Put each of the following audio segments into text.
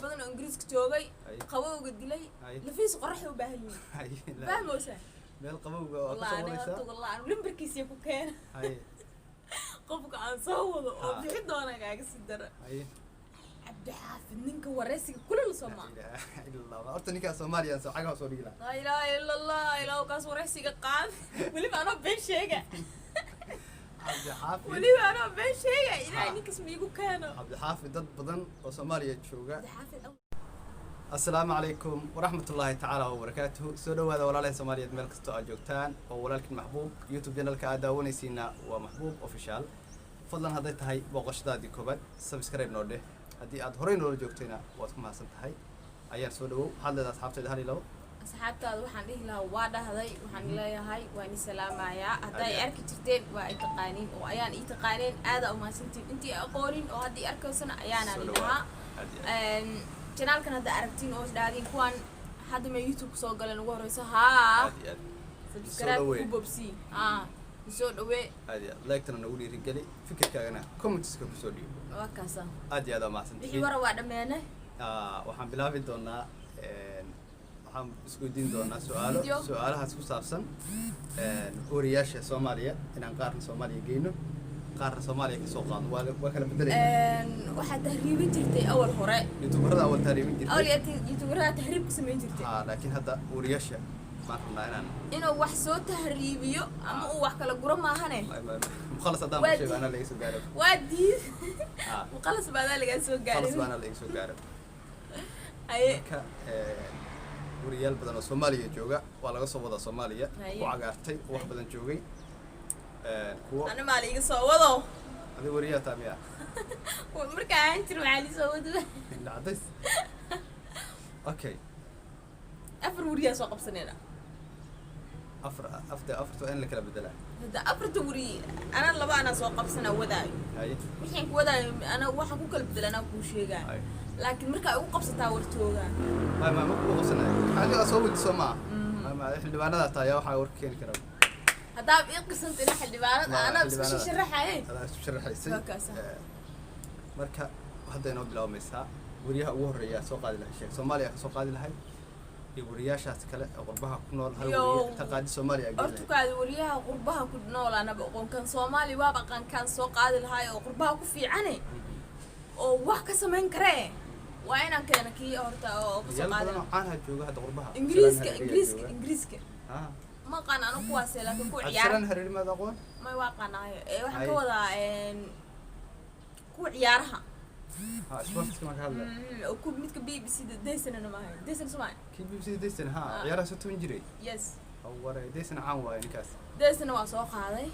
Badan oo Ingiriiska joogay, Ay. qabowga dilay, Ay. lafiis qoraxda u baahan yihiin. Hay, fahmeysaa? Meel qabowga waa Wallahi kasoo aniga wadaysaa. horta, wallahi anigu lambarkiisiya ku keena. Qofka aan soo wado oo bixi doona kaaga si dara. Cabdixaafid, ninka wareysiga kulul soo Laa maa ilaaha illa Allah. Horta ninkaa Soomaaliya soo cagaha soo dhigi lahaa. Laa ilaaha ila Allah. Ilaahu kaas wareysiga qaad, weliba anoo been sheega. Cabdixaafid. Weliba anoo been sheega, Ilaahay ninkaas miigu keeno. Cabdixaafid, dad badan oo Soomaaliya jooga. Cabdixaafid. Asalaamu calaykum waraxmatullaahi tacaala wabarakaatuhu. Soo dhawaada, walaalaha Soomaaliyeed, meel kastoo aad joogtaan oo walaalkiin Maxbuub. YouTube channelka aad daawanaysiina waa Maxbuub Official. Fadlan, hadday tahay booqashadaadii koobaad, subscribe noo dheh. Haddii aad horey noola joogtayna, waad ku mahadsan tahay. Ayaan soo dhawow. Waxaad leedahay asxaabtayda hal iyo labo. Asxaabtaada waxaan dhihi lahaa, waa dhahday, waxaan leeyahay waan i salaamayaa. Hadday Ayaa. arki jirteen, waa ay taqaaniin oo ayaan ii taqaaneen. Aada umahadsantiin intii aqoonin oo haddii arkaysana ayaanaan Soo i dhawaada. dhahaa. Aad iyo aad. Channelkan hadda aragtiin oo isdhaadiin kuwaan hadda ma YouTube soo galeen ugu horeyso haa, Aad iyo aad. subscribe Soo dhaweey. Ku bobsi haa, soo dhawee. Aad iyo aad. Like-tana nagu dhiirigeli, fikirkaagana commentska kusoo dhiibo. Waa kaasa. Aad iyo aad waa Wixii mahadsantihiin. wara waa dhammeene. Waxaan bilaabi doonaa, waxaan isweydiin doonaa su-aalo. Video. Su-aalahaas ku saabsan wariyaasha Soomaaliya, inaan qaarna Soomaaliya geyno, qaarna Soomaaliya kasoo qaadno. Waa kala bedelayna. Waxaa tahriibin jirtay awal hore. Youtuberada awal tahriibin Awal jirtay. Youtuberada tahriib ku samayn jirtay. Ha, laakiin hadda wariyaasha baan rabnaa inaan Inuu wax soo tahriibiyo ama uu wax kala guro maahane. Mukhalas haddaan sheego, anaa laga soo gaaro. Waa diid. Ha. Muqalas baadaa lagaa soo Khalas gaaray. Baa anaa laga soo gaaro. Haye. Marka wariyaal badan oo Soomaaliya jooga waa laga soo wadaa Soomaaliya. Ku cagaartay oo wax badan joogay, kuwo Ana maa la iga soo wado? Adi wariyaa taa miya? Markaa ahaan jir waxaa lii soo wado. Indha cadays, okay. Afar wariyaa soo qabsanayna. Afar afta afarta waa in la kala bedelaa. Hadda afarta wari, anaa laba anaa soo qabsanaa wadaayo. Wixii ku wadaayo ana waxaan ku kala bedela anaa kuu sheegaa. Laakiin markaa igu qabsataa wartoogaa. Ma kugu qabsanayo, adiga soo wadi soo maa ma xildhibaanada taa ayaa waxaa warka keeni kara. Haddaab ii qisanta ina xildhibaanad Ma, anaa isku xildhibaanada. sharaxaye. Adaa isku sharaxaysay. Waa kaasa. Marka hadda inoo bilaabmaysaa. Wariyaha ugu horreeya soo qaadi lahay, sheeg. Soomaaliya ka soo qaadi lahay iyo wariyaashaas kale ee qurbaha ku nool, hal wariye inta qaadi Soomaaliya geyn lahay. Hortukaada, wariyaha qurbaha ku nool anaba aqoonkan Soomaali waaba aqaankaan soo qaadi lahaay oo qurbaha ku fiicane oo wax ka samayn karee, waa inaan keena kii horta oo kasoo Wariyaal qaadi badan oo caanaha jooga hadda qurbaha. Ingiriiska. Cabdisalaan Hareeri ayaa Ingiriiska. jooga. Ingiriiska. Ha. Ma aqaan anu kuwaase, laakiin kuwa ciyaara. Cabdisalaan Hareeri maad aqoon? May, waa aqaanaayo ee waxaan ka Hay. wadaa kuwa ciyaaraha. Ha, sportska ma ka hadlaya? Oo ku midka BBC da Daysanana maahay, Daysan Soomaali. Kii BBC Daysan, ha. Ah. Ciyaaraha soo tuban jiray. Yes. Ware Daysan caan waaye ninkaas. Daysana waa soo qaaday.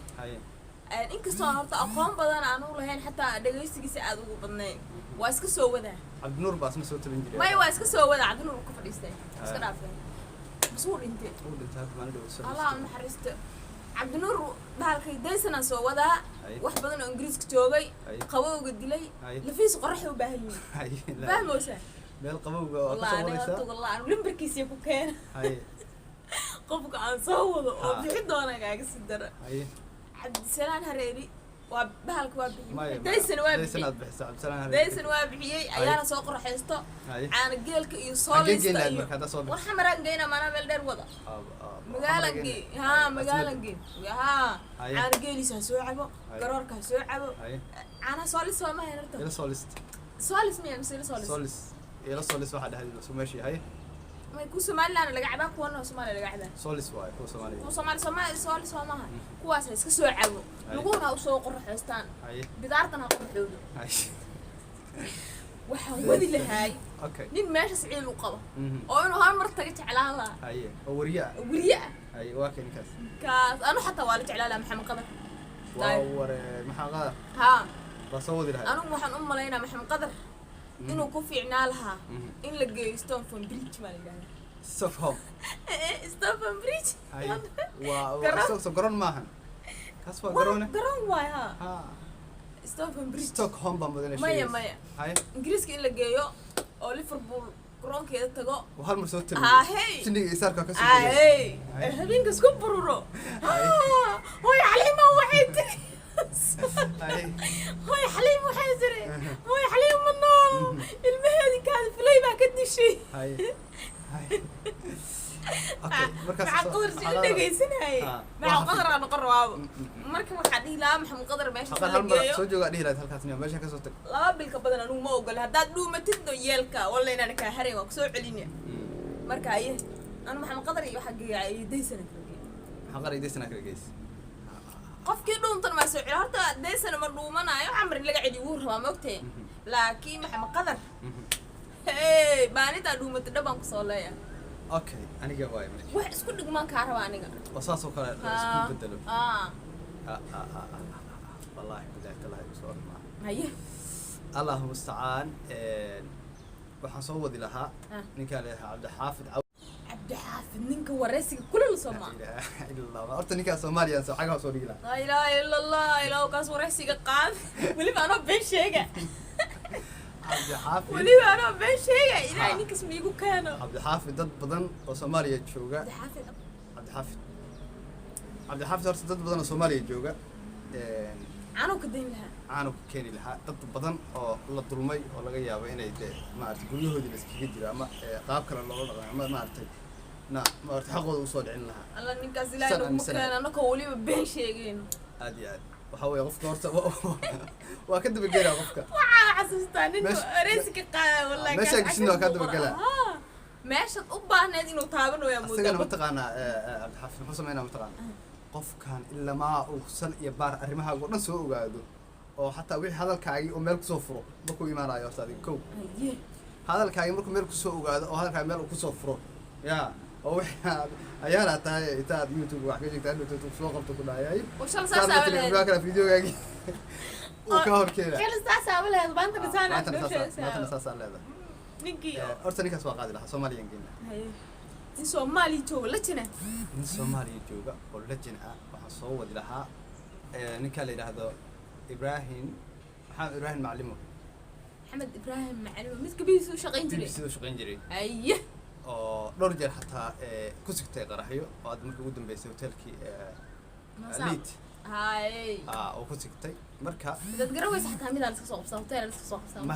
Inkastoo aan horta aqoon badan aan u lahayn, xataa dhagaysigiisa aad ugu badnayn, waa iska soo wadaa. Cabdinuur baa isna soo tuban jiray. May, waa iska soo wadaa. Cabdinuur uu ka fadhiistay, iska dhaafay, bas wuu dhintay. Uu dhintay hadda maalin dhow soo. Allah u naxariisto Cabdinuur. Bahalkay Daysanaan soo wadaa. Wax badan oo Ingiriiska joogay, qabowga dilay, lafiis qoraxda u baahan yihiin. Fahmeysaa? Meel qabowga waa Wallahi kasoo aniga wadaysaa. horta, wallahi anigu lambarkiisiya ku keena. Qofka aan soo wado oo bixi doona kaaga si dara. Cabdisalaan Hareeri waa bahalka waa Maya. bixiyey, Daysan waa Daysan bixiyey. aad bixisa Cabdisalaan Hareeri. Daysan waa bixiyey, ayaana soo qorxaysto. Caana geelka iyo Xaggee soolista geyn lahayd iyo marka haddaa soo war bixiso? Xamaraan geyna, maanaa meel dheer wada. Magaalan Xamar gey. geyn. Haa, magaalan gey haa. Caana geeliisa ha soo cabo. Garoorka ha soo cabo. Caanaha soolis waa ma hayn horta. Ila soolist. Soolis miya mise ila soolis? Solis, ila solis waxaa dhahday soo meeshii. May, ku Somaliland laga cabaa, kuwana Soomaaliya laga cabaa. Solis waaye kuwa Soomaaliya. Kuwa Soomaali, Soomaali soolis waa maaha. Kuwaas ha iska soo cabo. Luguhuna ha usoo qorxoystaan. Bidaartan ha qorxoodo. Waxaan wadi lahaay nin meeshaas ciil u qabo oo inuu hal mar taga jeclaan lahaa. Haye, oo wariye ah. Weriye ah. Haye, waa kay ninkaas. Kaas anu xataa waa la jeclaan lahaa, Maxamed Qadar. Waa ware maxaa qaada Haa. baa soo wadi lahay. Anigu waxaan u malaynaa Maxamed Qadar inuu ku fiicnaa lahaa in la geeyo Stonefon Bridge maa la yidhahdaa. Stockholm. Stonefon Bridge. Haye, waa Garoon. soo garoon maahan kaas, waa garoone. Garoon waay haa. Ha. Stonefon Bridge. Stockholm baan badana Maya, sheegaysa. maya. Ingiriiska in la geeyo oo Liverpool garoonkeeda tago. Oo hal mar soo tabiyo. Haa, hey. Shinniga isaarka ka soo tegay. Ahey, habeenkaas ku bururo. Hooy Xaliima waxay tiri, hooy Xaliim waxay tiri, hooy Xaliim ma nool, ilmaheedi kaada fulay baa. Haye, haye, okay, markaas Maxamed Qadar si u dhegaysanayay. Ah, Maxamed Qadar aa noqon rabaaba. Marka waxaa dhihi lahaa Maxamed Qadar meesha Xaqan la hal mar geeyo. Soo joogaa dhihi lahayd halkaas niyo meesha kasoo tag. 2 bil ka badan anugu ma ogola. Haddaad dhuumatidno yeelka walla inaan kaa haray, waa kusoo celinaya. Marka aye, anu Maxamed Qadar iyo waxaa geeya iyo Daysana kala geeya. Maxaa qara idaysana kala geys? Qofkii dhuuntan maa soo celi horta. Daysana ma dhuumanayo, camar in laga celiyo wuu rabaa, maogtahe, laakiin Maxamed Qadar, hey, maalintaa dhuumatay dhabaan kusoo leeyahay. Okay, aniga waay marka. Wax isku dhigmaan kaa raba aniga. Oo saas oo kale la isku bedelo. Ah. Ah, ah, ah, ah, ah, wallahi billahi tallahi igu soo ormaa. Haye. Allahu mustacaan. Waxaan soo wadi lahaa ninkaan leeyahay Cabdixaafid Caw. Cabdixaafid, ninka wareysiga kulal soo maa? Laa ilaaha illa Allah. Horta ninkaa Soomaaliya soo xagaa soo dhigi lahaa. Laa ilaaha ila Allah, ilaahu kaas wareysiga qaad, weliba anoo been sheega. Cabdixaafid. Weliba anoo been sheega, ilaahay Ha. ninkas miigu keeno. Cabdixaafid dad badan oo Soomaaliya jooga. Cabdixaafid. Cabdixaafid, Cabdixaafid horta dad badan oo Soomaaliya jooga Caanow ka dayn lahaa. Caanu ka keeni lahaa dad badan oo la dulmay oo laga yaabo inay dee maaragtay guryahoodii la iskaga jiro ama qaab kale loola dhaqmay ama maaragtay na maaragtay xaqooda usoo dhicin lahaa. Alla, ninkaas ilaahay Saan naguma aaminsanahay. keeno anakoo weliba been sheegayno. Aad iyo aad. Waxaa weeye qofka horta waa ka dabagelaa qofka. Waxaa xasuustaa ninka wareysi ka qaada wallahi. Meeshaa kaas geshin waa kaa cashar buu dabagelaa. qoraa. Haa. Meeshaad u baahneed inuu taabanayaa Asagana moodaa. Mataqaanaa Cabdixaafid muxuu sameynaa mataqaanaa? Qofkan ilamaa uu sal iyo baar arrimahaaga oo dhan soo ogaado oo xataa wixii hadalkaagii uu meel kusoo furo markuu imaanayo horta adiga kow. Haye. Hadalkaagii markuu meel kusoo ogaado oo hadalkaagi meel uu kusoo furo ya oo wixii aad ayaana tahay intaad YouTube wax ka sheegta hadhow soo qabto ku dhahayay. Oo shalay saas aa lahayd. Kale videogaagii uu ka hor keena. Shalay saas aa lahayd, maantana saan aad Maantana noo saasa, maantana sheegaysaa. saasaa leedahay. Ninkii Horta ninkaas waa qaadi lahaa, Soomaaliyan geyn lahaa. Haye, in Soomaaliya jooga la jina. Nin Soomaaliya jooga oo legend ah waxaan soo wadi lahaa ninka la yidhaahdo Ibrahim, Maxamed Ibrahim Maclimo. Maxamed Ibraahim Macalimo, midka BBC u shaqayn jiray. BBC u shaqayn jiray. Haye. Oo dhowr jeer xataa ku sigtay qaraxyo oo hadda markii ugu dambeysay hotelkii Liit. Haye. Oo ku sigtay marka. Dad garawaysa xataa midaan iska soo qabsan, hotel iska soo qabsan. Ma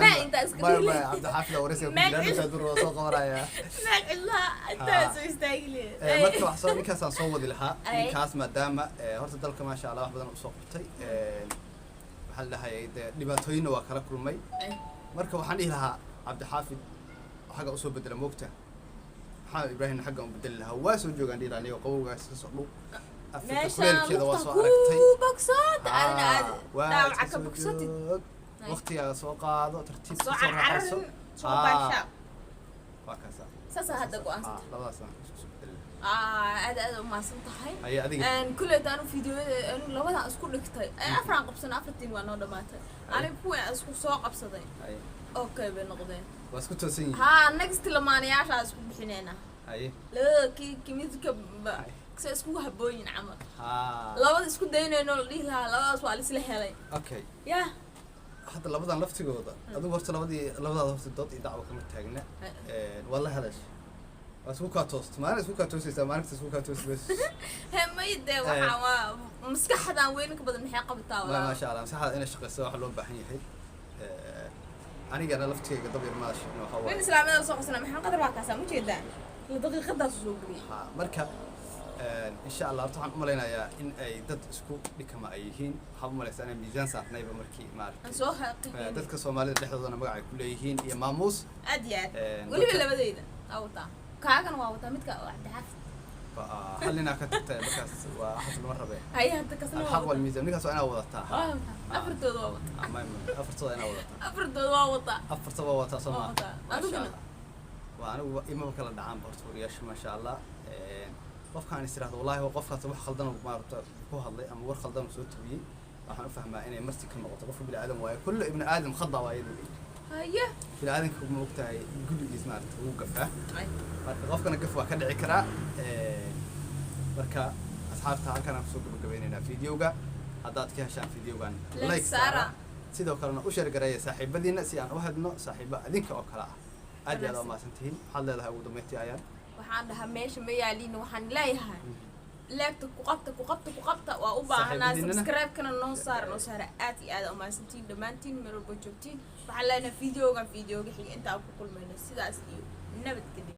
Ma intaa iska ma dhigli. Ma Cabdixaafid waraysiga ku Meel jira intaa dur waa soo qabanaya. Meel cidlaha intaa soo istaagi leeyahay. Marka wax soo ninkaasaan soo wadi lahaa. Ay. Ninkaas maadaama horta dalka maasha Allah wax badan usoo qabtay, waxaa la dhahayay dee dhibaatooyinna waa kala kulmay. Marka waxaan dhihi lahaa Cabdixaafid xagga usoo bedela moogta, Maxamed Ibraahimna xagga u bedeli lahaa, waa soo joogaan dhihi lahaa niyo qabowgaas ka soo dhuuq Afrika Meesha kuleelkeeda waa lugta soo aragtay. ku bogsoota adina aad Waa dhaawaca iska ka soo bogsatid. joog, waqtigaaga soo qaado, tartiib soo soo raaxayso. carcarin, soo baashaa. Waa kaasa. Saasaa hadda go'aansatay. Labadaas aan isku soo bedeli lahaa. Aad aad u mahadsan tahay. Haye, adiga. Kuleyta anu fiidiyoyada anu labadan isku dhigtay, afaraan qabsan, afartiin waa noo dhamaatay. Aniga kuwii aan isku soo qabsaday. Haye. Okay bay noqdeen. Waa isku toosan yihiin. Haa, next lamaanayaashaa isku bixinayna. Haye. Labada ki midka se iskugu habooyin camal. Labada isku daynayno la dhihi lahaa, labadaas waa laisla helay. Okay. Yah. Hadda labadan laftigooda adigu horta labadii labadaada horta dood iyo dacwo kama taagna. Waa la hadash, waa isku kaa toosta, maalin isku kaa toosaysaa, maalinta isku kaa toosi mayso. He, may dee, waxaa waa maskaxdan weyninka badan maxay qabataa Ma walaa? Maasha Allah, maskaxda inay shaqeyso waxa loo baahan yahay. Anigana laftigayga dab yar maasha waxa Nin waaye. islaamada lasoo qabsana Maxamed Qadar waa kaasaa mujeedaa, la daqiiqadaas soo geliyay. Ha, marka insha Allah horta waxaan u malaynayaa in ay dad isku dhikama ay yihiin. Waxaan u malaysaa inaan miisaan saarnayba markii aan maaragtay soo xaqiijin. Dadka Soomaalida dhexdoodana magac ay ku leeyihiin iyo maamuus. Aad iyo aad. Weliba labadayda waa wataa, kaagana waa wataa, midka oo Cabdixaafid. Hal ninaa ka tagtay, markaas waa waxaas lama rabe. Haye, hadda kasna waa alxaq wataa. walmiisaan, ninkaas waa inaa wadataa. Waa wataa, afartooda waa wataa. Afartooda inaa wadataa. Afartooda waa wataa. Afarta waa wataa soo Waa maa? wataa. Maasha Adiguna? Allah. Waa anigu imaba kala dhacaan horta wariyaasha maasha Allah. Qofkaan is iraahdo wallahi waa qofkaas wax khaldan oo maaragta ku hadlay ama war khaldan oo soo tabiyey, waxaan u fahmaa inay marti ka noqoto. Qofka bini aadam waaye, kullu ibni aadam khada waaye. Haye. Bini aadamka ma ogtahay gurigiis maaragta wuu gafaa. Ay. Marka qofkana gaf waa ka dhici karaa. Marka asxaabta halkan aan kusoo gabagabeynaynaa videoga. Haddaad ka heshaan videogan, like like saara. Saara, sidoo kalena u share gareeya saaxiibadiina si aan u helno saaxiibo adinka oo kale ah. Aad iyo aad waa mahadsantihiin. Waxaad leedahay ugu dambeyntii, Ayaan? Waxaan dhahaa meesha ma yaaliin, waxaan leeyahay. Like-ta ku qabta, ku qabta, ku qabta, waa u baahanaa. Saaxiibadiinana. Subscribe-kana noo saara, noo saara. Aad iyo aad umahadsantiin dhammaantiin, meel walba joogtiin. Waxaan leenahay videogan videoga xiga inta aan ku kulmayno, sidaas iyo nabadgelyo.